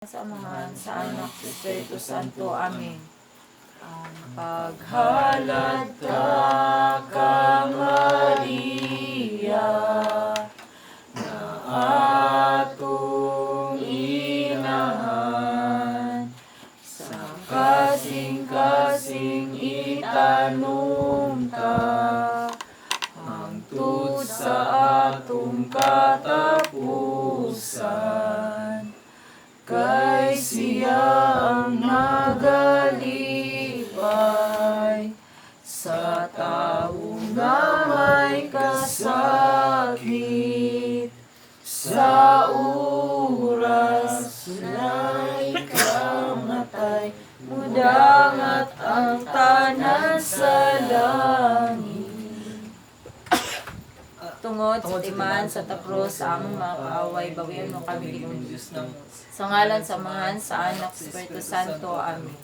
Sa Amahan, sa Anak, sa Espiritu Santo. Amen. Ang paghalad ta ka, Maria, na atong inahan, sa kasing-kasing itanom ta, hangtod sa atong katapusan. Kay siya ang nagalipay sa tao nga may kasakit sa oras na ikamatay, mudangat ang tanan sa langit. Tungod sa timan sa takros sa among mga kaaway, bawian mo kami, Ginoong Diyos namo. Sa ngalan sa Amahan, sa Anak, sa Espiritu Santo. Amen.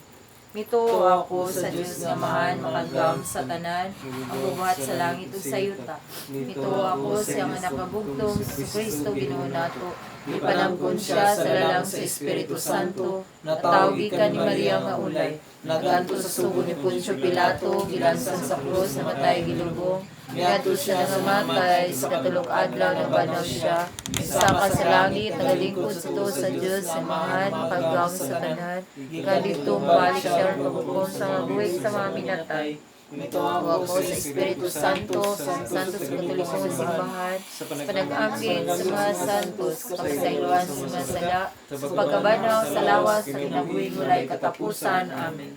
Mituo ako sa Diyos nga Amahan, makagagahom sa tanan, ang bubuhat sa langit ug sa yuta. Mituo ako sa iyang anak nga bugtong, si Kristo Ginoo nato. Gipanangkon siya sa lalang sa Espiritu Santo, natawo gikan ni Maria nga ulay. Nagantos sa sugo ni Poncio Pilato, gilansan sa krus, namatay, gilubong. Miadto siya namatay, sa katulong adlaw nabanhaw siya. Misaka sa langit, nagalingkod sa tuo sa Dios sa Amahan, makagagahom sa tanan. Kadto mobalik siya aron paghukom sa mga buhi sa mga minatay. Mituo Ako sa Espiritu Santo, sa Santo sa Katolikong Simbahan, sa panag-ambit sa mga santos, sa kapasayloan sa mga sala, sa pagkabanhaw sa lawas, sa kinabuhing walay katapusan. Amen.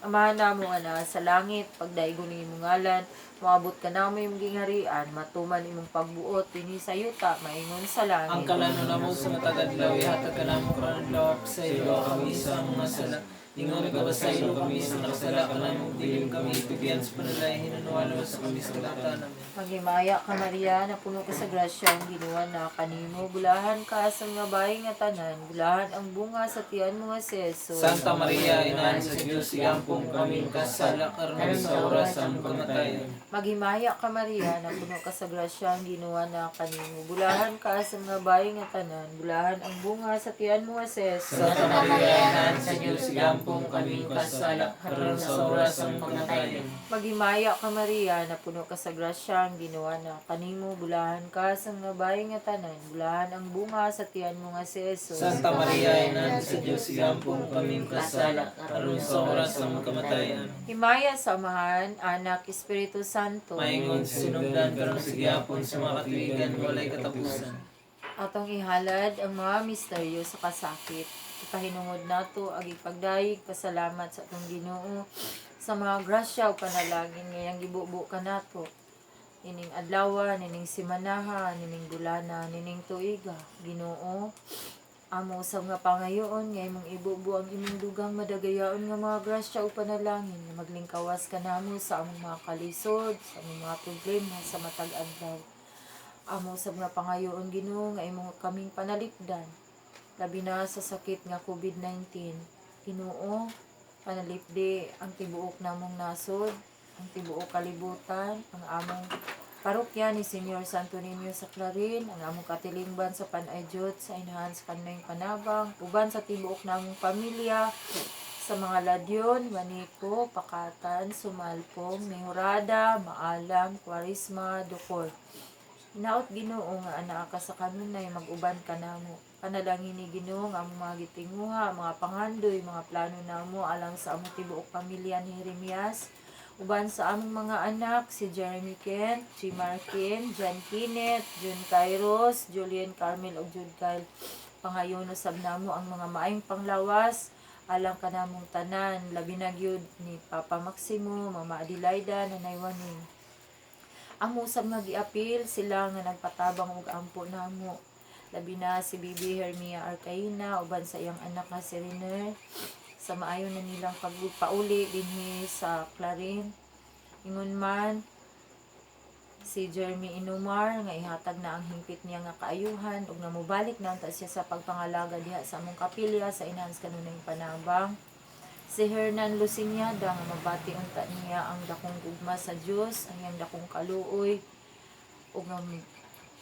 Amahan namo nga naa sa langit, pagdaigon ang imong ngalan, moabot kanamo imong gingharian, matuman imong pagbuot dinhi sa yuta maingon sa Ang langit. kalanon namo sa matag adlaw ihatag kanamo karon adlaw, pasayloa kami sa among mga sala. Ingon nagapasaylo kami sa nakasala kanamo, dili kami tugyan sa panulay, hinunua luwasa kami sa kalautan. Amen. Maghimaya ka, Maria, napuno ka sa grasya, ang Ginoo naa kanimo, bulahan ka sa mga babae nga tanan, bulahan ang bunga sa tiyan mo nga si Jesus. Santa Maria, Inahan sa Diyos, igampong kami kasala karon sa oras sa among kamatayon. Maghimaya ka, Maria, napuno ka sa grasya, ang Ginoo naa kanimo, bulahan ka sa mga babae nga tanan, bulahan ang bunga sa tiyan mo nga si Jesus. Santa Maria, Inahan sa Diyos, igampong kami kasala karon sa oras sa among kamatayon. Maghimaya ka, Maria, napuno ka sa grasya, ang Ginoo naa kanimo, bulahan ka sa mga babae nga tanan, bulahan ang bunga sa tiyan mo nga si Jesus. Santa Maria, Inahan sa Diyos, igampong kami kasala karon sa oras sa among kamatayon. Himaya sa Amahan, Anak, Espiritu Santo. Maingon sa sinugdan karon sa gihapon sa mga katuigan walay katapusan. Atong ihalad ang mga misteryo sa kasakit. Ipahinungod nato ang ipagdayeg pasalamat sa atong Ginoo sa mga grasya ug panalangin nga iyang gibubo kanato. Nining adlawa, nining simanaha, nining bulana, nining tuiga. Ginoo, amo usab nga pangayoon nga imong ibubo ang imong dugang madagayaon nga mga grasya ug panalangin nga maglingkawas kanamo sa among mga kalisod, sa among mga problema sa matag adlaw. Amo usab nga pangayoon, Ginoo, nga imong kaming panalipdan labi na sa sakit nga COVID-19. Ginoo, panalipdi ang tibuok namong nasod, ang tibuok kalibutan, ang among parokya ni Señor Santo Niño sa Clarin, ang among katilingban sa Panay Jud sa Inahan sa Kanunayng Panabang, uban sa tibuok namong pamilya, sa mga Ladyon, Manico, Pakatan, Sumalpong, Mejorada, Maalam, Kwarisma, Dukor. Hinaot, Ginoo, nga anaa ka sa kanunay mag-uban kanamo. Panalangini, Ginoo, nga among mga gitinguha, mga pangandoy, mga plano namo alang sa among tibuok pamilya ni Jeremias, uban sa among mga anak si Jeremy Kent, si Markin, John Kenneth, June Kairos, Julian Carmel ug Jude Kyle. Pangayon usab namo ang mga maayong panglawas alang kanamong tanan, labi na gyud ni Papa Maximo, Mama Adelaida, Nanay Waning. Amo usab nga giapil sila nga nagpatabang og ampo namo. Labi na si Bibi Hermia Arcaina uban sa iyang anak nga si Riner sa maayo na nilang pagpauli dinhi sa Clarin. Ingon man si Jeremy Inumar nga ihatag na ang hingpit niya nga kaayuhan ug nga mobalik na unta siya sa pagpangalaga diha sa among kapilya sa Inahan sa Kanunayng Panabang. Si Hernan Luciniada nga mabati unta niya ang dakong gugma sa Dios, ang iyang dakong kaluoy ug nga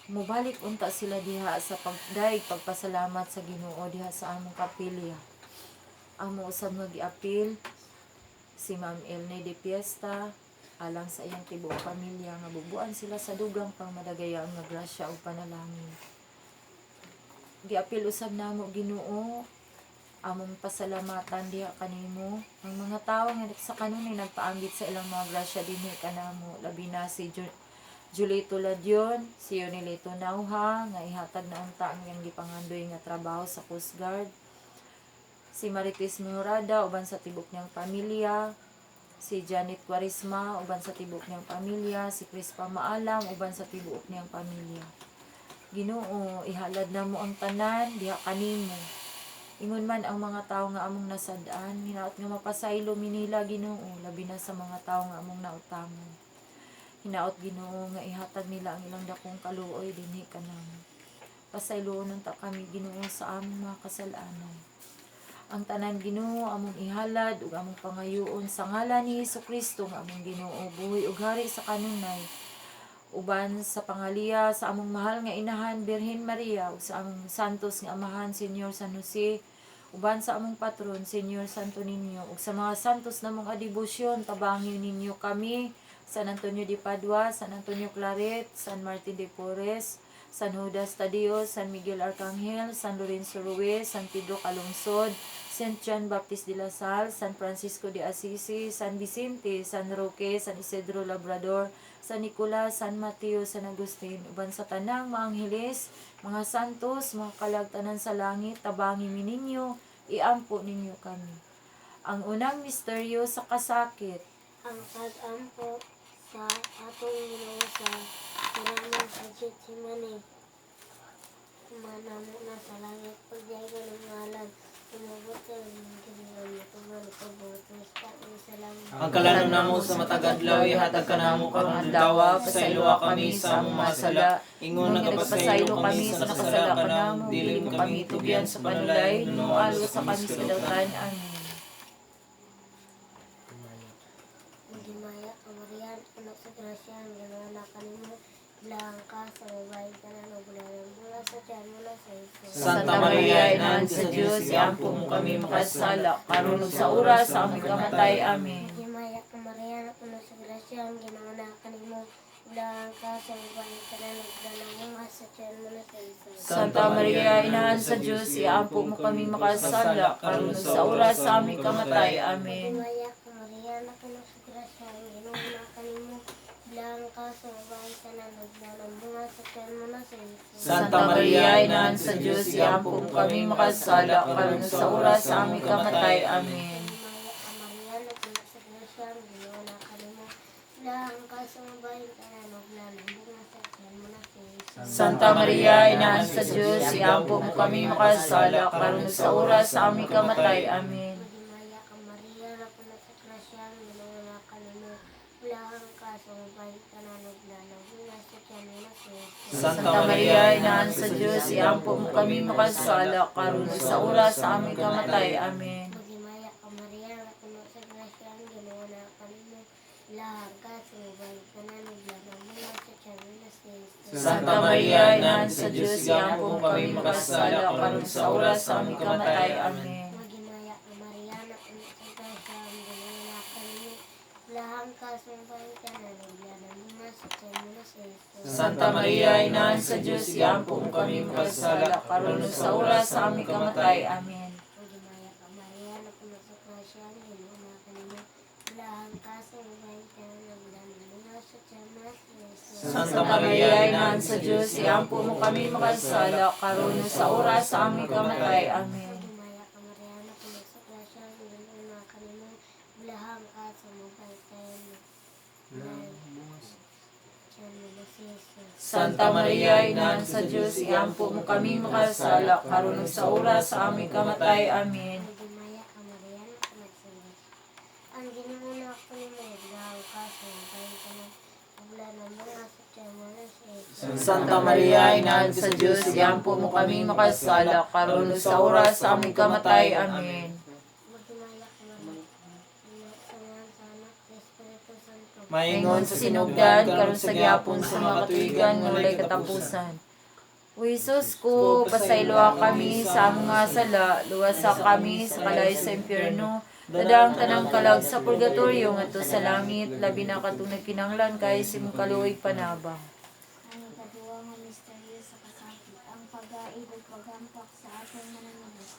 Mobalik unta sila diha sa pagdaig pagpasalamat sa Ginoo diha sa among kapilya. Amo usab nga giapil si Ma'am Elne de Fiesta alang sa iyang tibuok pamilya nga bubuan sila sa dugang pangmadagayang nga grasya ug panalangin. Giapil usab namo, Ginoo, among pasalamatan diha kanimo ang mga tawo nga sa kanunay nagpaambit sa ilang mga grasya dinhi kanamo, labi na si Julito Ladion, si Yonilito Nauha nga ihatag na unta ang iyang gipangandoy nga trabaho sa Coast Guard, si Marites Murada uban sa tibok niyang pamilya, si Janet Quaresma uban sa tibok niyang pamilya, si Crispa Maalam uban sa tibuok niyang pamilya. Ginoo, ihalad na mo ang tanan diha kanimo. Ingon man ang mga tawo nga among nasad-an, hinaot nga mapasaylo mi nila, Ginoo, labi na sa mga tawo nga among nautangan. Hinaot, Ginoo, nga ihatag nila ang ilang dakong kaluoy dinhi kanamo. Pasayloon unta kami, Ginoo, sa among mga kasalanan. Ang tanan, Ginoo, among ihalad ug among pangayoon sa ngalan ni Hesukristo nga among Ginoo, buhi ug hari sa kanunay, uban sa pangaliya sa among mahal nga inahan Birhen Maria ug sa among santos nga amahan Senyor San Jose, uban sa among patron Senyor Santo Niño ug sa mga santos namong adebosyon, tabangi ninyo kami: San Antonio de Padua, San Antonio Claret, San Martin de Porres, San Judas Tadeo, San Miguel Arcangel, San Lorenzo Ruiz, San Pedro Calungsod, Saint John Baptist de la Salle, San Francisco de Assisi, San Vicente, San Roque, San Isidro Labrador, San Nicolas, San Mateo, San Agustin, uban sa tanang mga angheles, mga santos, mga kalagtanan sa langit, tabangi mi ninyo, iampo ninyo kami. Ang unang misteryo sa kasakit. Ang pag-ampo sa atong Ginoo sa haraman sa Getsemane. Ama namo na sa langit, pagdayagon ang ngalan, umabot ang imong ginoo, matuman ang pagbuot sa langit. Ang kalanom namo sa matag adlaw ihatag kanamo karong adlaw. Pasayloa kami sa among mga sala, ingon nagapasaylo kami sa nakasala kanamo. Dili mo kami tugyan sa panulay, hinunoa sa kami sa kadautan. Amen. Maghimaya ka, Maria, puno sa grasya, ang Ginoo na kanimo, bulahan ka sa babaeng tanan ug bulahan ang bunga sa tiyan mo na si Jesus. Santa Maria, Inahan sa Dios, iampo mo kami makasala, karon ug sa oras sa aming kamatay. Amen. Maghimaya ka, Maria, puno sa grasya, ang Ginoo na kanimo, bulahan ka sa babaeng tanan ug bulahan ang bunga sa tiyan mo na si Jesus. Santa Maria, Inahan sa Dios, iampo mo kami makasala, karon ug sa oras sa aming kamatay. Amen. Maghimaya ka, Maria, puno sa grasya, ang Ginoo na kanimo, bulahan ka sa babaeng tanan ug bulahan ang bunga sa tiyan mo na si Jesus. Santa Maria, Inahan sa Dios, iampo mo kami makasala, karon ug sa oras sa aming kamatay. Amen. Maghimaya ka, Maria, puno sa grasya, ang Ginoo na kanimo, bulahan ka sa babaeng tanan ug bulahan ang bunga sa tiyan mo na si Jesus. Santa Maria, Inahan sa Dios, iampo mo kami makasala, karon ug sa oras sa aming kamatay. Amen. Maghimaya ka, Maria, puno sa grasya, ang Ginoo na kanimo, bulahan ka sa babaeng tanan ug bulahan ang bunga sa tiyan mo na si Jesus. Santa Maria, Inahan sa Dios, iampo mo kami makasala, karon ug sa oras sa aming kamatay. Amen. Maghimaya ka, Maria, puno sa grasya, ang Ginoo na kanimo, bulahan ka sa babaeng tanan ug bulahan ang bunga sa tiyan mo na si Jesus. Santa Maria, Inahan sa Dios, iampo mo kami makasala, karon ug sa oras sa aming kamatay. Amen. Maghimaya ka, Maria, puno sa grasya, ang Ginoo na kanimo, bulahan ka sa babaeng tanan ug bulahan ang bunga sa tiyan mo na si Jesus. Santa Maria, Inahan sa Dios, iampo mo kami makasala, karon ug sa oras sa aming kamatay. Amen. Maghimaya ka, Maria, puno sa grasya, ang Ginoo na kanimo, bulahan ka sa babaeng tanan ug bulahan ang bunga sa tiyan mo na si Jesus. Santa Maria, Inahan sa Dios, iampo mo kami makasala, karon ug sa oras sa aming kamatay. Amen. Maghimaya ka, Maria, puno sa grasya, ang Ginoo na kanimo, bulahan ka sa babaeng tanan ug bulahan ang tiyan mo na si Jesus. Santa Maria, Inahan sa Dios, iampo mo kami makasala, karon ug sa oras sa aming kamatay. Amen. Maghimaya ka, Maria, puno sa grasya, ang Ginoo na kanimo, bulahan ka sa babaeng tanan ug bulahan ang bunga sa tiyan mo na si Jesus. Santa Maria, Inahan sa Dios, iampo mo kami makasala, karon ug sa oras sa aming kamatay. Amen. Maghimaya ka, Maria, sa ngalan sa Anak, sa Espiritu Santo. Maingon sa sinugdan, karon sa gyapon sa mga katuigan nga walay katapusan. O Jesus ko, pasayloa kami sa among mga sala, luwasa kami sa kalayo sa impyerno, dadang tanang kalag sa purgatorio ngadto sa langit, labi na katong nagkinahanglan kay sa imong kaluoy panabang. Ang ikaduha nga misteryo sa kasakit, ang pag-aid ug paghampak sa atong mananabos.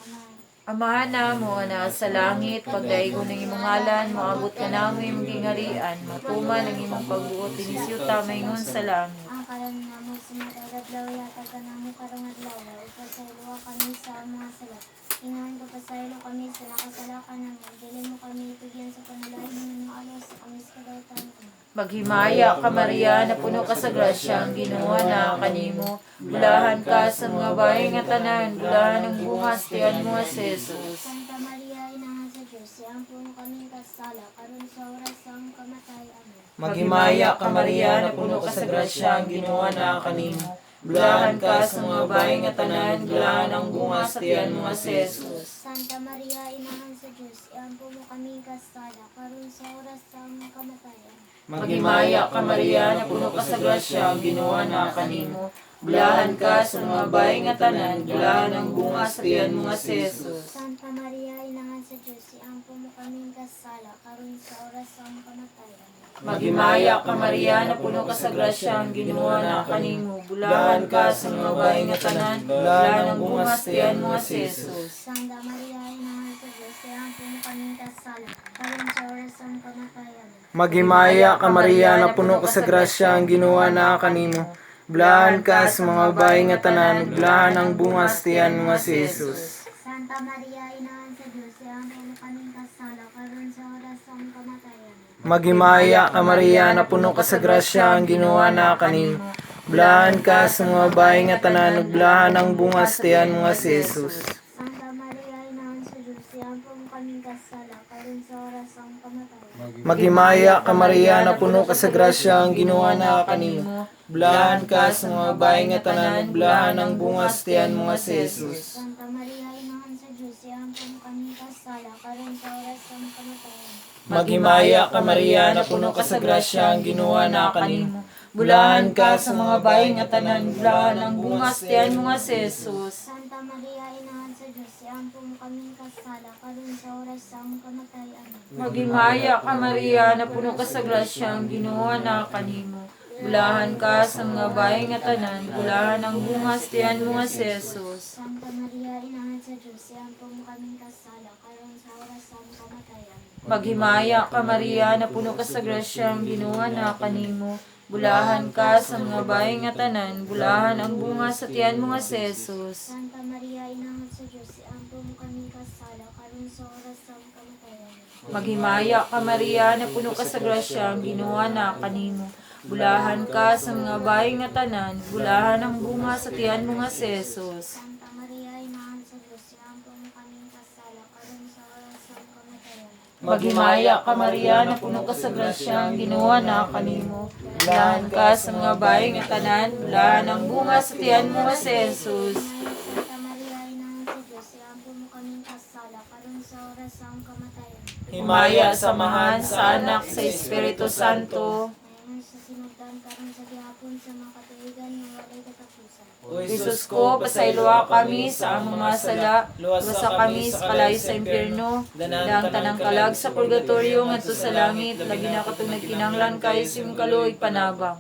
Amahan, Amahan namo nga naa sa langit, pagdaigo ng imong ngalan, moabot ka namo imong gingarian, matuman ang imong pagbuot dinhi sa yuta maingon sa langit. Ang kalan namo sa matag adlaw yatag kanamo karong adlaw ug pasayloa kami sa among mga sala. Ingon ka pasaylo kami sa nakasala kanamo. Dili mo kami itugyan sa panulay nga alos sa kami sa kadautan. Amen. Maghimaya ka Maria, napuno ka sa grasya, ang Ginoo na kanimo. Bulahan ka sa mga bahay nga tanan, bulahan ang bungas tiyan mo si Jesus. Santa Maria, Inahan sa Diyos, siya mo kami kasala, karon sa oras sa among kamatay. Amen. Maghimaya ka Maria, napuno ka sa grasya, ang Ginoo naa kanimo. Bulahan ka sa mga bahay nga tanan, bulahan ang bunga sa tiyan mo nga si Jesus. Santa Maria, Inahan sa Diyos, iampo mo kami kasala, karon sa oras sa among kamatay. Amen. Maghimaya ka Maria, napuno ka sa grasya, ang Ginoo naa kanimo. Bulahan ka sa mga bahay nga tanan, bulahan ang bunga sa tiyan mo nga si Jesus. Santa Maria, Inahan sa Diyos, iampo mo kami kasala, karon sa oras sa among kamatay. Amen. Maghimaya ka Maria, napuno ka sa grasya, ang Ginoo naa kanimo. Bulahan ka sa mga bahay nga tanan, bulahan ang bunga sa tiyan mo nga si Jesus. Santa Maria, Inahan sa Diyos, iampo mo kami kasala, karon sa oras sa among kamatay. Amen. Maghimaya ka Maria, napuno ka sa grasya, ang Ginoo naa kanimo. Bulahan ka sa mga bahay nga tanan, bulahan ang bunga sa tiyan mo nga si Jesus. Santa Maria, Inahan sa Diyos, iampo mo kami kasala, karon sa oras sa among kamatay. Amen. Maghimaya ka Maria, napuno ka sa grasya, ang Ginoo naa kanimo. Bulahan ka sa mga bahay nga tanan, ug bulahan ang bunga sa tiyan mo nga si Jesus. Santa Maria, Inahan sa Diyos, iampo mo kami kasala, karon sa oras sa among kamatay. Amen. Maghimaya ka Maria, napuno ka sa grasya, ang Ginoo naa kanimo. Bulahan ka sa mga bahay nga tanan, ug bulahan ang bunga sa tiyan mo nga si Jesus. Santa Maria, Inahan sa Diyos, iampo mo kami kasala, karon sa oras sa among kamatay. Amen. Maghimaya ka Maria, napuno ka sa grasya, ang Ginoo naa kanimo. Bulahan ka sa mga bahay nga tanan, bulahan ang bunga sa tiyan mo nga si Jesus. Santa Maria, Inahan sa Diyos, iampo mo kami kasala, karon sa oras sa among kamatay. Amen. Maghimaya ka Maria, napuno ka sa grasya, ang Ginoo naa kanimo. Bulahan ka sa mga bahay nga tanan, bulahan ang bunga sa tiyan mo nga si Jesus. Santa Maria, Inahan sa Diyos, iampo mo kami kasala, karon sa oras sa among kamatay. Amen. Maghimaya ka Maria, napuno ka sa grasya, ang Ginoo naa kanimo. Bulahan ka sa mga bahay nga tanan, bulahan ang bunga sa tiyan mo nga si Jesus. Santa Maria, Inahan sa Diyos, iampo mo kami kasala, karon sa oras sa among kamatay. Amen. Maghimaya ka Maria, napuno ka sa grasya, ang Ginoo naa kanimo. Bulahan ka sa mga bahay nga tanan, bulahan ang bunga sa tiyan mo nga si Jesus. Santa Maria, Inahan sa Diyos, iampo mo kami kasala, karon sa oras sa among kamatay. Amen. Maghimaya ka Maria, napuno ka sa grasya, ang Ginoo naa kanimo. Bulahan ka sa mga bahay nga tanan, bulahan ang bunga sa tiyan mo nga si Jesus. Santa Maria, Inahan sa Diyos, iampo mo kami kasala, karon sa oras sa among kamatay. Amen. Himaya sa Amahan, sa Anak, sa Espiritu Santo. Ngayon sa sinugdan karon sa gihapon sa mga katuigan nga walay katapusan. O Jesus ko, pasayloa kami sa among mga sala, luwasa kami sa kalayo sa impyerno, daang tanang kalag sa purgatorio ngadto sa langit, labi na katong nagkinahanglan kaayo sa imong kaluoy panabang.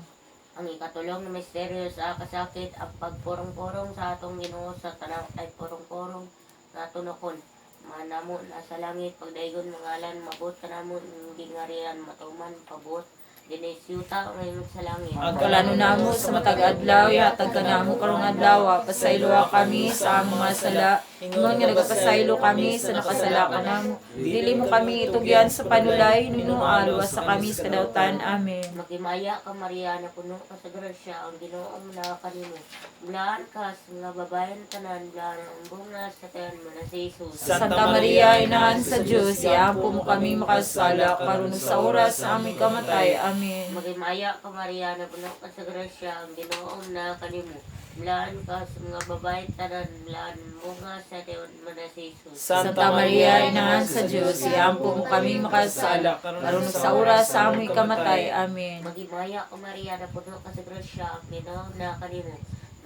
Ang ikatulong na misteryo sa kasakit ang pagpurong-purong sa atong Ginoo sa tanang ay purong-purong nga tunokon. Manamo na sa langit pagdaygon mangalan mabot kanamo ng gingarian matuman pabuot dinhi sa yuta ngayon sa langit. Ang Kalano namo sa matag adlaw, ihatag kanamo karong adlaw, pasayloa kami sa among mga sala, ingon nga nagapasaylo kami sa nakasala kanamo. Dili mo kami itugyan sa panulay, nuno sa kami sa kadautan. Amen. Maghimaya ka Maria na puno ka sa grasya ang Ginoo na kanimo. Bulahan ka sa mga babaeng tanan bulahan ang bunga sa tiyan mo na si Jesus. Santa Maria, inahan sa Diyos, iampo mo kami makasala, karon sa oras sa aming kamatay. Amen. Maghimaya ka Maria na puno ka sa grasya ang Ginoo na kanimo. Laan ka sa mga babae tanan, laan mo nga sa tiyan mo na si Jesus. Santa Maria, Inahan sa Dios, iampo mo kami makasala, karon ug sa oras sa amoy kamatay. Amen. Maghimaya ka Maria, napuno ka sa grasya, ang Ginoo na kanimo.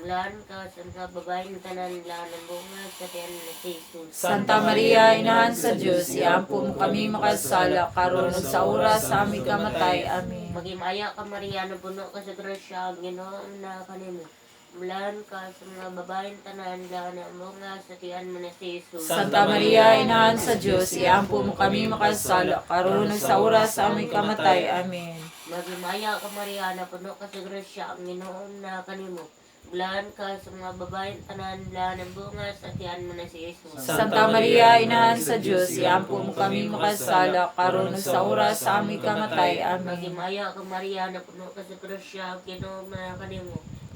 Laan ka sa mga babae tanan, laan ang bunga sa tiyan mo na si Jesus. Santa Maria, Inahan sa Dios, iampo mo kami makasala, karon ug sa oras sa amoy kamatay. Amen. Maghimaya ka Maria, napuno ka sa grasya, ang Ginoo na kanimo. Laan ka sa mga babae tanan, laan ang bunga sa tiyan mo na si Jesus. Santa Maria, Inahan sa Dios, iampo mo kami makasala, karon ug sa oras sa amoy kamatay. Amen. Maghimaya ka Maria, napuno ka sa grasya, ang Ginoo na kanimo. Laan ka sa mga babae tanan, laan ang bunga sa tiyan mo na si Jesus. Santa Maria, Inahan sa Dios, iampo mo kami makasala, karon ug sa oras sa amoy kamatay. Amen. Maghimaya ka Maria, napuno ka sa grasya, ang Ginoo na kanimo.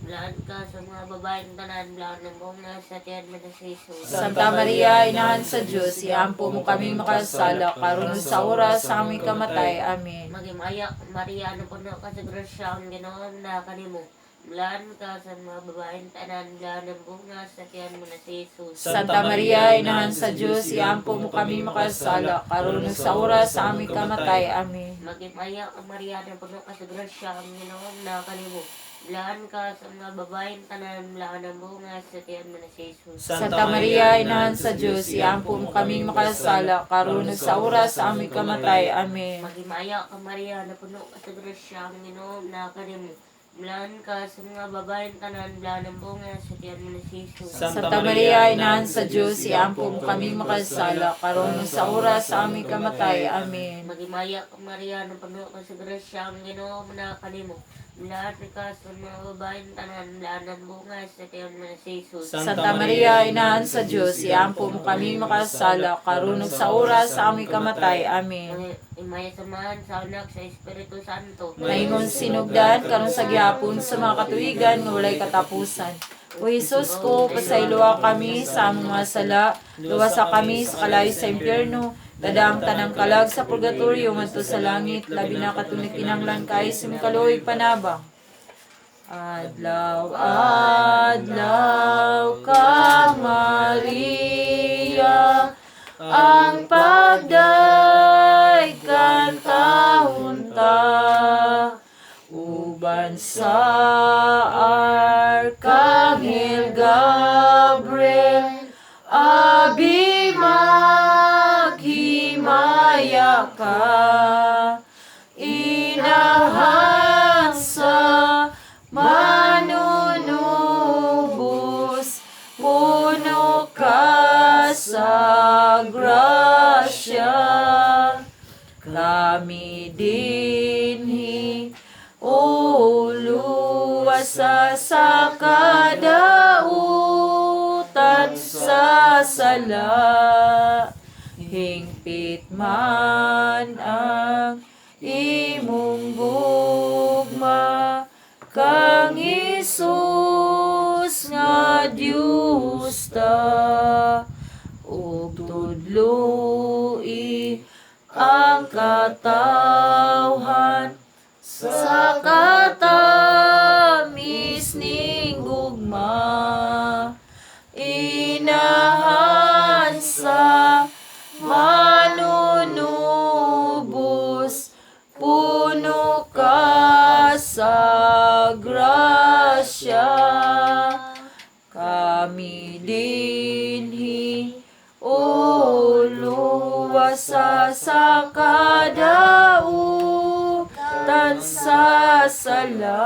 Laan ka sa mga babae tanan, laan ang bunga sa tiyan mo na si Jesus. Santa Maria, Inahan sa Dios, iampo mo kami makasala, karon ug sa oras sa amoy kamatay. Amen. Maghimaya ka Maria, napuno ka sa grasya, ang Ginoo na kanimo. Laan ka sa mga babae tanan, laan ang bunga sa tiyan mo na si Jesus. Santa Maria, Inahan sa Dios, iampo mo kami makasala, karon ug sa oras sa amoy kamatay. Amen. Maghimaya ka Maria, napuno ka sa grasya, ang Ginoo na kanimo. Laan ka sa mga babae tanan, laan ang bunga sa tiyan mo na si Jesus. Santa Maria, Inahan sa Dios, iampo mo kami makasala, karon ug sa oras sa amoy kamatay. Amen. Maghimaya ka Maria, napuno ka sa grasya, ang Ginoo na kanimo. Laan ka sa mga babae tanan, laan ang bunga sa tiyan mo na si Jesus. Santa Maria, Inahan sa Dios, iampo mo kami makasala, karon ug sa oras sa amoy kamatay. Amen. Maghimaya ka Maria, napuno ka sa grasya, ang Ginoo na kanimo. Laan ka sa mga babae tanan, laan ang bunga sa tiyan mo na si Jesus. Santa Maria, Inahan sa Dios, iampo mo kami makasala, karon ug sa oras sa amoy kamatay. Amen. Imaya samahan sa Anak, sa Espiritu Santo. Maingon sinugdan karon sa gihapon sa mga katuigan nga walay katapusan. O Hesus ko, pasayloa kami sa among mga sala, luwasa kami sa kalayo sa impyerno, dadaang tanang kalag sa purgatorio ngadto sa langit, labi na katong kinahanglan kaayo sa imong kaluoy panabang. Adlaw, adlaw ka, Maria, ang pagday kantahunta, uban sa Arkanghel Gabriel, abi maghimaya ka, inahan sa manunubos, puno ka sa grasya. Kami dinhi, o luwasa sa kadautan sa sala. Hingpit man ang imong gugma kang Hesus nga Dios ta, ug tudloi ang katawhan sa katamis ning gugma, inahan sa manunubos, puno ka sa grasya. Kami dinhi, o luwasa sa kadautan sa sala.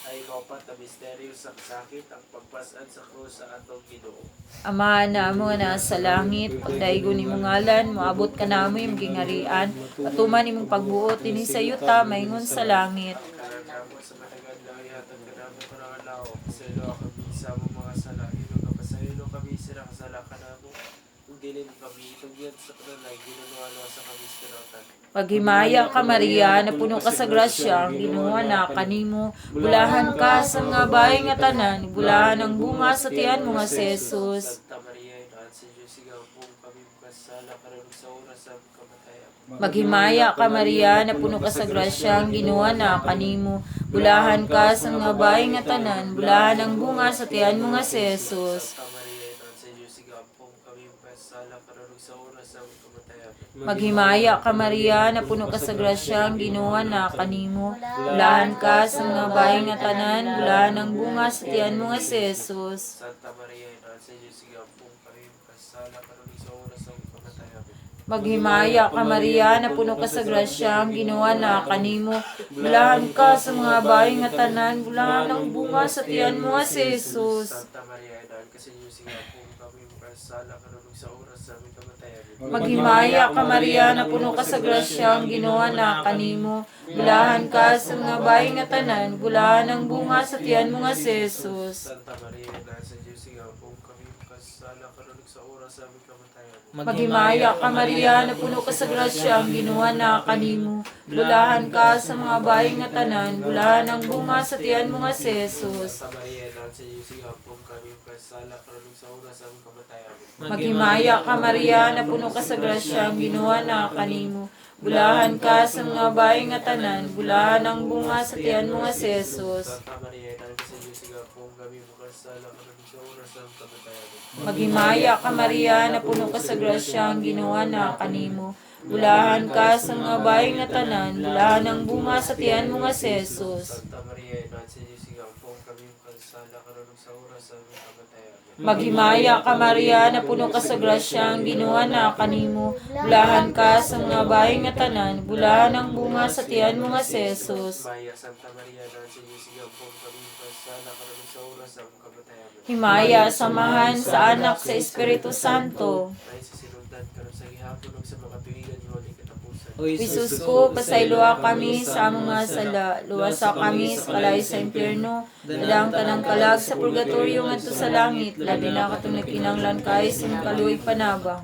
Ay kaupat na misteryo sa kasakit ang pagpasan sa krus sa atong Ginoo. Ama na amo nga naa sa langit, pagdaigo nimo ngalan, moabot ka namo imong gingharian, atuman imong pagbuot dinhi sa yuta maingon sa langit. Ang kanan namo sa matag adlaw ihatag kanamo karong adlaw. Pasayloa kami sa among mga sala, ingon nga pasaylo kami sa nakasala kanamo. Ug dili mo kami itugyan sa panulay, Ginoo sa kami sa kadautan. Paghimaya ka Maria, napuno ka sa grasya, ang Ginoo na kanimo. Bulahan ka sa mga bahay nga tanan, bulahan ang bunga sa tiyan mo nga si Jesus. Santa Maria, Inahan sa Diyos, igampong kami makasala, karon ug sa oras sa among kamatayan. Maghimaya ka Maria, napuno ka sa grasya, ang Ginoo na kanimo. Bulahan ka sa mga bahay nga tanan, bulahan ang bunga sa tiyan mo nga si Jesus. Santa Maria, Inahan sa Diyos, igampong kami makasala, karon ug sa oras sa among kamatayan. Maghimaya ka Maria, napuno ka sa grasya, ang Ginoo na kanimo. Bulahan ka sa mga bahay nga tanan, bulahan ang bunga sa tiyan mo nga si Jesus. Santa Maria, Inahan sa Diyos, igampong kami makasala, karon ug sa oras sa among kamatayan. Maghimaya ka Maria, napuno ka sa grasya, ang Ginoo na kanimo. Bulahan ka sa mga bahay nga tanan, bulahan ang bunga sa tiyan mo nga si Jesus. Santa Maria, Inahan ka sa Diyos, igampong kami makasala, karon ug sa oras sa among kamatayan. Maghimaya ka Maria, napuno ka sa grasya, ang Ginoo na kanimo. Bulahan ka sa mga bahay nga tanan, bulahan ang bunga sa tiyan mo nga si Jesus. Santa Maria, Inahan sa Diyos, igampong kami makasala, karon ug sa oras sa among kamatayan. Maghimaya ka Maria, napuno ka sa grasya, ang Ginoo na kanimo. Bulahan ka sa mga bahay nga tanan, bulahan ang bunga sa tiyan mo nga si Jesus. Santa Maria, Inahan sa Diyos, igampong kami makasala, karon ug sa oras sa among kamatayan. Maghimaya ka Maria, napuno ka sa grasya, ang Ginoo na kanimo. Bulahan ka sa mga bahay nga tanan, bulahan ang bunga sa tiyan mo nga si Jesus. Santa Maria, Inahan sa Diyos, igampong kami makasala, karon ug sa oras sa among kamatayan. Maghimaya ka Maria, napuno ka sa grasya, ang Ginoo na kanimo. Bulahan ka sa mga bahay nga tanan, bulahan ang bunga sa tiyan mo nga si Jesus. Santa Maria, Inahan sa Diyos, igampong kami makasala, karon ug sa oras sa among kamatayan. Maghimaya ka Maria, napuno ka sa grasya, ang Ginoo na kanimo. Bulahan ka sa mga bahay nga tanan, bulahan ang bunga sa tiyan mo nga si Jesus. Maya Santa Maria, Inahan sa Diyos, igampong kami makasala, karon ug sa oras sa among kamatayan. Himaya, samahan sa Anak, sa Espiritu Santo. Ay sa sinugdan karon sa gihapon ug sa mga tuwigan nga walay katapusan. O Jesus ko, pasayloa kami sa among mga sala, luwasa kami sa kalayo sa impyerno, dalang tanang kalag sa purgatorio ngadto sa langit, labi na katong nagkinahanglan kaayo sa imong kaluoy panabang.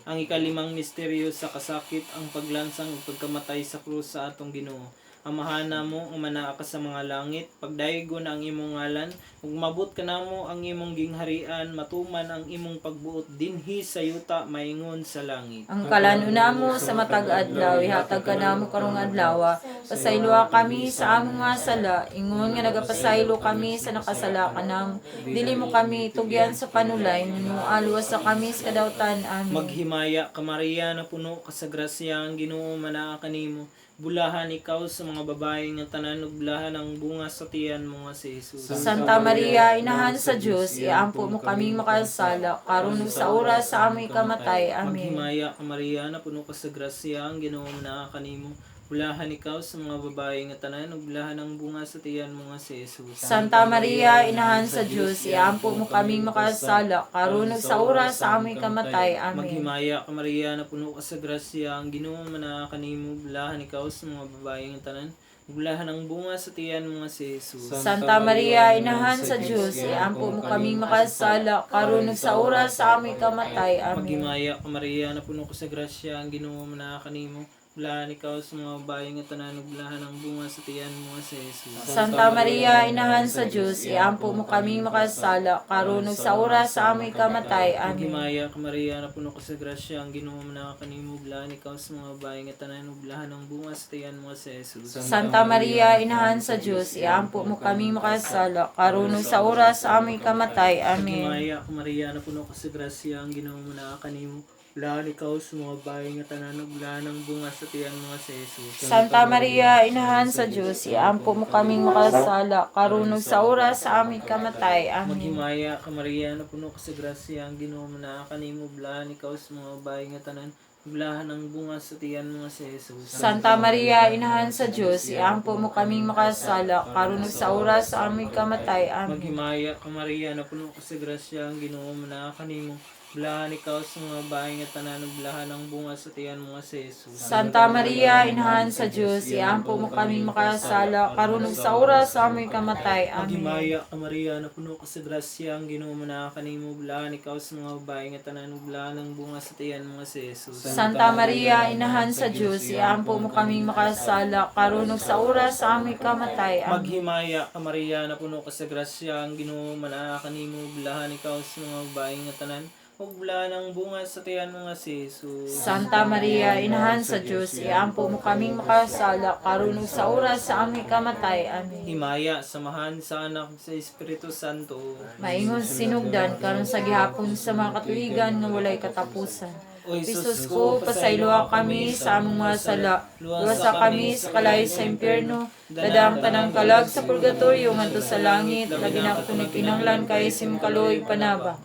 Ang ikalimang misteryo sa kasakit ang paglansang ug pagkamatay sa krus sa atong Ginoo. Amahan namo nga manaa ka sa mga langit, pagdaygon ang imong ngalan, ug mabot kanamo ang imong gingharian, matuman ang imong pagbuot dinhi sa yuta maingon sa langit. Ang kalan-on mo sa matag adlaw, ihatag kanamo karong adlaw. Pasayloa kami sa among mga sala, ingon nga nagapasaylo kami sa nakasala kanamo. Dili mo kami tugyan sa panulay, munualuwas sa kami sa kadawtan. Amen. Maghimaya ka Maria, na puno ka sa grasya, ang Ginoo manaa kanimo. Bulahan ikaw sa mga babae nga tanan ug bulahan ang bunga sa tiyan mo nga si Jesus. Santa Maria, inahan sa Dios, iampo mo kaming makasala, karon ug sa oras sa aming kamatay. Amen. Maghimaya ka Maria, na puno ka sa grasya, ang Ginoo manaa kanimo. Bulahan ikaw sa mga babae nga tanan ug bulahan ang bunga sa tiyan mo nga si Jesus. Santa Maria, inahan sa Dios, iampo mo kaming makasala, karon ug sa oras sa aming kamatay. Amen. Maghimaya ka Maria, na puno ka sa grasya, ang Ginoo manaa kanimo. Bulahan ikaw sa mga babae nga tanan ug bulahan ang bunga sa tiyan mo nga si Jesus. Santa Maria, inahan sa Dios, iampo mo kaming makasala, karon ug sa oras sa aming kamatay. Amen. Maghimaya ka Maria, na puno ka sa grasya, ang Ginoo manaa kanimo. Bulahan ikaw sa mga babae nga tanan ug bulahan ang bunga sa tiyan mo nga si Jesus. Santa Maria, inahan sa Dios, iampo mo kaming makasala, karon ug sa oras sa aming kamatay. Amen. Maghimaya ka Maria, na puno ka sa grasya, ang Ginoo manaa kanimo. Bulahan ikaw sa mga babae nga tanan ug bulahan ang bunga sa tiyan mo nga si Jesus. Santa Maria, inahan sa Dios, iampo mo kaming makasala, karon ug sa oras sa aming kamatay. Amen. Maghimaya ka Maria, na puno ka sa grasya, ang Ginoo manaa kanimo. Bulahan ikaw sa mga babae nga tanan ug bulahan ang bunga sa tiyan mo nga si Jesus. Santa Maria, inahan sa Dios, iampo mo kaming makasala, karon ug sa oras sa aming kamatay. Amen. Maghimaya ka Maria, na puno ka sa grasya, ang Ginoo manaa kanimo. Bulahan ikaw sa mga babae nga tanan, ug bulahan ang bunga sa tiyan mo nga si Jesus. Santa Maria, inahan sa Dios, iampo mo kaming makasala, karon ug sa oras sa aming kamatay. Amen. Maghimaya ka Maria, na puno ka sa grasya, ang Ginoo manaa kanimo. Bulahan ikaw sa mga babae nga tanan ug bulahan ang bunga sa tiyan mo nga si Jesus. Santa Maria, Inahan sa Dios, iampo mo kaming makasala, karon ug sa oras sa aming kamatay. Amen. Maghimaya ka Maria, napuno ka sa grasya, ang Ginoo manaa kanimo, bulahan ikaw sa mga babae nga tanan ug bulahan ang bunga sa tiyan mo nga si Jesus. Santa Maria, Inahan sa Dios, iampo mo kaming makasala, karon ug sa oras sa aming kamatay. Amen. Maghimaya ka Maria, napuno ka sa grasya, ang Ginoo manaa kanimo, bulahan ikaw sa mga babae nga tanan ug bulahan ang bunga sa tiyan mo nga si Jesus. Santa Maria, Inahan sa Dios, iampo mo kaming makasala, karon ug sa oras sa aming kamatay. Amen. Himaya, samahan sa Anak ug sa Espiritu Santo. Maingon sinugdan karon sa gihapon sa mga katuigan nga walay katapusan. O Jesus ko, pasayloa kami sa among mga sala. Luwasa kami sa kalayo sa impyerno. Dadang tanang kalag sa purgatorio ngadto sa langit, labi na kung nagkinahanglan kay simkaloy panaba.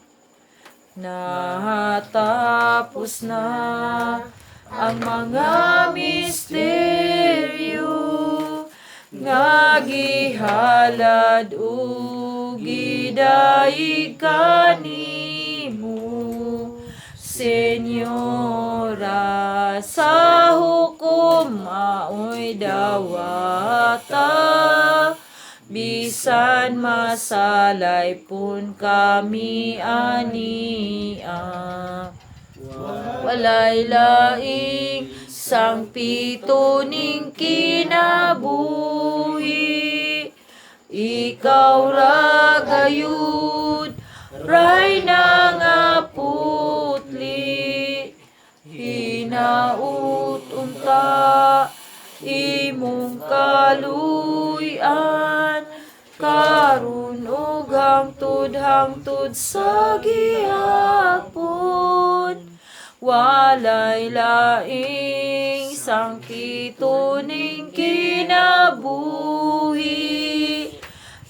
Nahatapos na ang mga misteryo nga gihalad ug gidayeg kanimo, Senyora, sa hukom maoy dawata, bisan masalay pun kami ania. Walay laing sangpito ning kinabuhi, ikaw ra gayud, ray na nga putli. Hinaut unta imong kaluy-an, karon ug hangtod hangtod sa gihapon. Walay laing sangkito ning kinabuhi,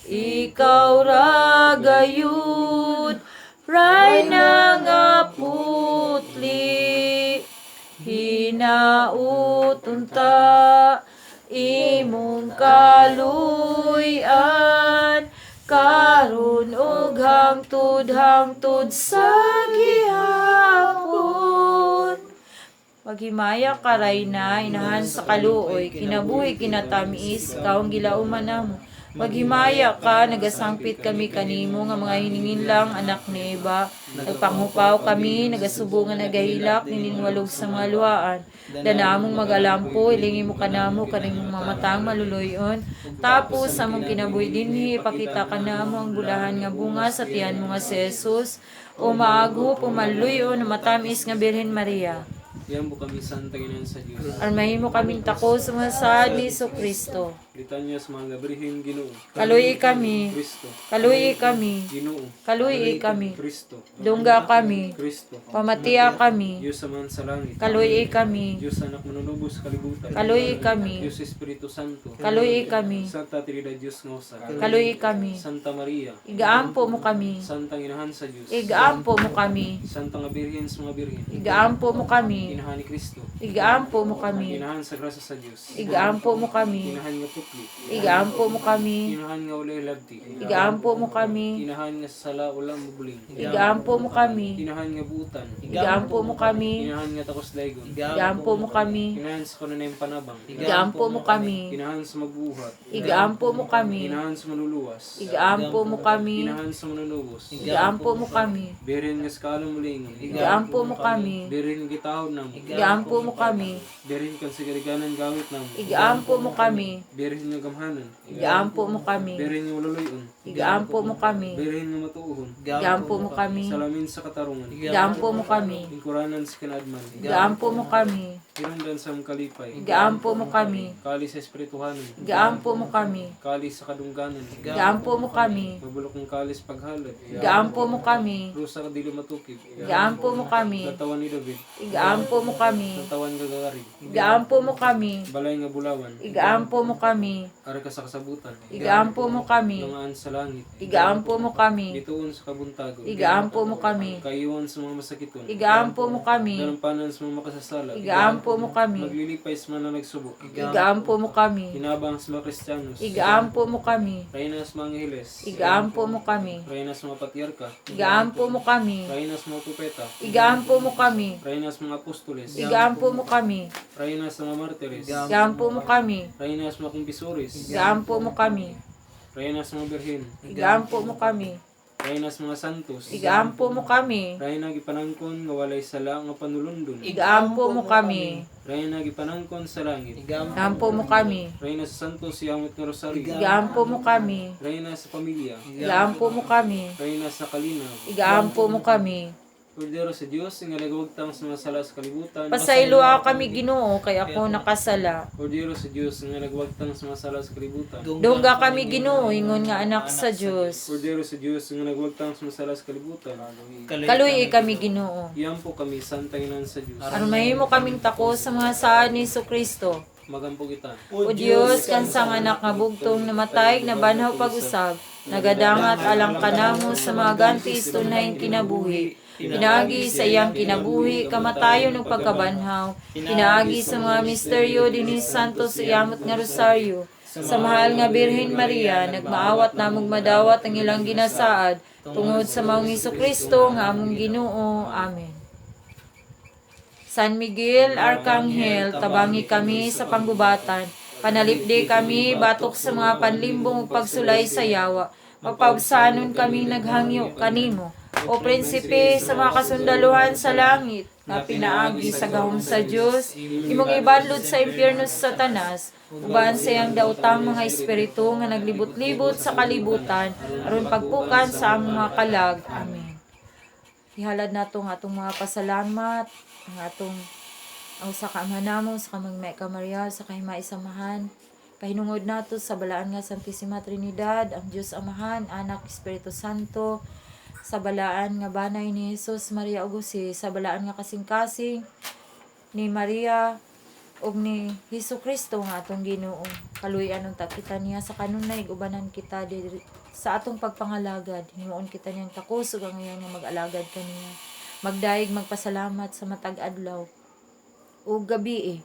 ikaw ra gayud, ray na nga putli. Hinaut unta imong kaluy-an, karon ug hangtod hangtod sa gihapon. Maghimaya ka na, inahan sa kaluoy, kinabuhi kinatamiis, ikaw ang gilauman namo. Maghimaya ka, nagasangpit kami kanimo nga mga hiningin lang anak ni Eva. Nagpanghupaw kami, nagasubo nga nagahilak, nininwalog sa mga luhaan. Danamong magalampo, ilingi mo kanamo kaning mamatang maluloyon. Tapos sa among kinabuhi dinhi, ipakita kanamo ang bulahan nga bunga sa tiyan mo nga si Jesus. O maago, pumaluyon, matamis nga Birhen Maria. Iambo kami Santa Ginahan sa Dios. Almahin mo kaming tako sa mga saad ni Iso Kristo. Litanya sa mga gabrihin Ginoo. Kaluyi kami, Kristo. kaluyi kami, Ginoo. kaluyi kami, Kristo. dungga kami, Kristo. pamatiya kami, Diyos Amahan sa langit. kaluyi kami, Diyos Anak manunubos sa kalibutan. kaluyi kami, Diyos Espiritu Santo. kaluyi kami, Santa Trinidad Diyos nga usa. kaluyi kami. Santa Maria. Igaampo mo kami, Santa Inahan sa Dios. igaampo mo kami, Santa nga Birhen sa mga birhen. igaampo mo kami, Inahan ni Kristo. igaampo mo kami, Inahan sa grasya sa Dios. igaampo mo kami, Inahan nga putli. igaampo mo kami, Inahan nga walay labdi. igaampo mo kami, Inahan nga sa sala wala mabuling. igaampo mo kami, Inahan nga buutan. igaampo mo kami, Inahan nga takos daygon. igaampo mo kami, Inahan sa kanunay panabang. igaampo mo kami, Inahan sa magbuhat. igaampo mo kami, Inahan sa manluluwas. igaampo mo kami, Inahan sa manunubos. igaampo mo kami, Birhen nga sa mulingon. igaampo mo kami, Birhen nga gitahod namo. igaampo mo kami, Birhen kang sigariganan gawit namo. igaampo mo kami, Birhen nga gamhanan. igaampo mo kami, Birhen nga waluluyon. igaampo mo kami, Birhen nga matuohon. igaampo mo kami, Salamin sa katarungan. igaampo mo kami, Ingkuranan sa kinaadman. igaampo mo kami, Hinungdan sa among kalipay. igaampo mo kami, Kali sa espirituhanon. igaampo mo kami, Kali sa kadungganan. igaampo mo kami, Mabulok ng kali sa paghalad. igaampo mo kami, Rusa ka dili matukib. igaampo mo kami, Latawan ni David. igaampo mo kami, Latawan nga gagarig. igaampo mo kami, Balay nga bulawan. igaampo mo kami. kami. Ari ka sa kasabutan. Igaampo mo kami. Lungaan sa langit. Igaampo mo kami. Bituon sa kabuntagon. Igaampo mo kami. Kayuan sa mga masakiton. Igaampo mo kami. Dalampanan sa mga makasasala. Igaampo mo kami. Maglilipay sa mga nagsubo. Igaampo mo kami. Hinabang sa mga Kristiyanos. Igaampo mo kami. Reyna sa mga angeles. Igaampo mo kami. Reyna sa mga patriarka. Igaampo mo kami. Reyna sa mga propeta. Igaampo mo kami. Reyna sa mga apostoles. Igaampo mo kami. Reyna sa mga martires. Igaampo mo kami. Reyna sa mga kumpisores. Igaampo mo kami. Reyna sa mga birhen. Igaampo mo kami. Reyna sa mga santos. Igaampo mo kami. Reyna gipanangkon nga walay sala nga panulundon. Igaampo mo kami. Reyna gipanangkon sa langit. Igaampo mo kami. Reyna sa santos yamot nga rosaryo. Igaampo mo kami. Reyna sa pamilya. Igaampo mo kami. Reyna sa kalinaw. Igaampo mo kami. Kordero sa Dios nga nagawagtang sa mga sala sa kalibutan. Pasayloa kami, Ginoo, kay ako nakasala. Kordero sa Dios nga nagwagtang sa mga sala sa kalibutan. Dungga kami, Ginoo, ingon nga anak sa Dios. Kordero sa Dios nga nagwagtang sa mga sala sa kalibutan. Kaluy kami, Ginoo. Iyampo kami santaynan sa Dios. Aron mahimo kaming tako sa mga saan ni Kristo. Magampo kita. O Dios, kansang anak nga bugtong namatay, nabanhaw pag-usab, nagadangat alang kanamo sa mga ganti tunay kinabuhi. Pinaagi sa iyang kinabuhi, kamatayon ug pagkabanhaw. Pinaagi sa mga misteryo dinhi Santo sa iyamot nga rosaryo. Sa mahal nga Birhen Maria, nagmaawat namong madawat ang ilang ginasaad tungod sa maong Kristo nga among Ginoo. Amen. San Miguel Arcangel, tabangi kami sa panggubatan. Panalipdi kami batok sa mga panlimbong ug pagsulay sa yawa. Mapabsanon kaming naghangyo kanimo. O prinsipe sa mga kasundaluhan sa langit, nga pinaagi sa gahom sa Dios, imong ibanlod sa impyerno sa Satanas, uban sa iyang daotang mga espiritu nga naglibot-libot sa kalibutan, aron pagpukan sa among mga kalag. Amen. Ihalad nato ang atong mga pasalamat, ang atong ang sa kaamahan namo, sa kamang may Maria, sa kahimay samahan. Pahinungod nato sa balaan nga Santissima Trinidad, ang Dios Amahan, Anak, Espiritu Santo, sa balaan nga banay ni Jesus, Maria ug Jose, sa balaan nga kasing-kasing ni Maria ug ni Hesus Kristo nga atong Ginoo. Kaluy-an unta kita niya sa kanunay ubanan kita diri sa atong pagpangalagad. Himuon kita niyang takos ug ang iyang nga mag-alagad kaniya. Magdayeg magpasalamat sa matag adlaw ug gabi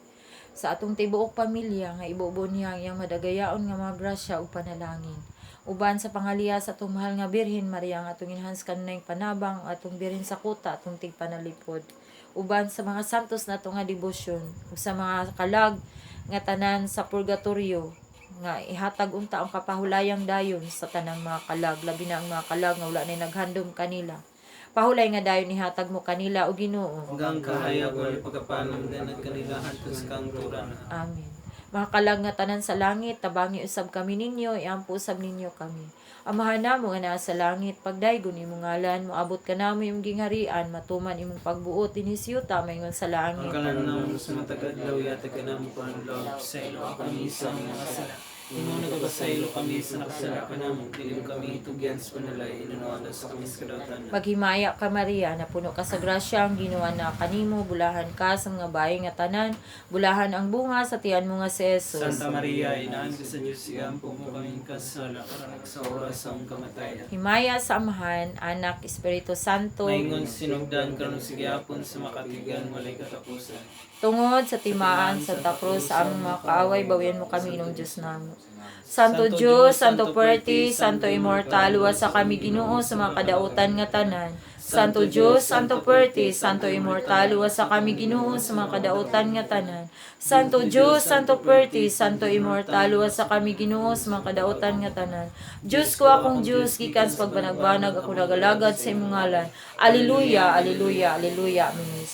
sa atong tibuok pamilya nga ibubo niya ang iyang madagayaon nga mga grasya ug panalangin. Uban sa pangaliya sa atong mahal nga Birhen Maria nga atong inahans kanunayng panabang atong Birhen sa kuta atong tigpanalipod. Uban sa mga santos nato nga debosyon ug sa mga kalag nga tanan sa purgatorio nga ihatag unta ang kapahulayang dayon sa tanang mga kalag, labi na ang mga kalag nga wala nay naghandom kanila. Pahulay nga dayon ihatag mo kanila o Ginoo. Hanggang kahayag wala pagkapanamdan at kanila hantos kang turan. Amen. Mga kalag nga tanan sa langit, tabangi usab kami ninyo, iampo usab ninyo kami. Amahan namo nga naa sa langit, pagdaygon imong ngalan, moabot ka namo imong gingharian, matuman imong pagbuot dinhi sa yuta maingon sa Ang langit. kalan namo sa matag adlaw yatag ka namo panulaw sa ilo kami sa mga sala. Ingon nagapasaylo kami sa nakasala kanamo, dili mo kami itugyan sa panalay, inunuan sa kami sa kadautan. Maghimaya ka Maria, napuno ka sa grasya, ang Ginoo na kanimo, bulahan ka sa mga bayi nga tanan, bulahan ang bunga sa tiyan mo nga si Jesus. Santa Maria, inaan ka sa Diyos, iampo mo kaming kasala, karon sa oras sa among kamatayan. Himaya sa Amahan, Anak, Espiritu Santo, Maingon sinugdan karon sa gihapon sa makatigan walay katapusan. Tungod sa timaan, Santa Cruz, sa among mga kaaway, bawian mo kami inong Diyos namo. Santo Diyos, Santo Puerte, Santo Immortal, sa kami Ginoo sa mga kadautan nga tanan. Santo Diyos, Santo Puerte, Santo Immortal, sa kami Ginoo sa mga kadautan nga tanan. Santo Diyos, Santo Puerte, Santo Immortal, sa kami Ginoo sa mga kadautan nga tanan. Diyos ko akong Diyos, gikan sa pagbanagbanag ako nagalagad sa imong ngalan. Alleluia, alleluia, alleluia. Amen.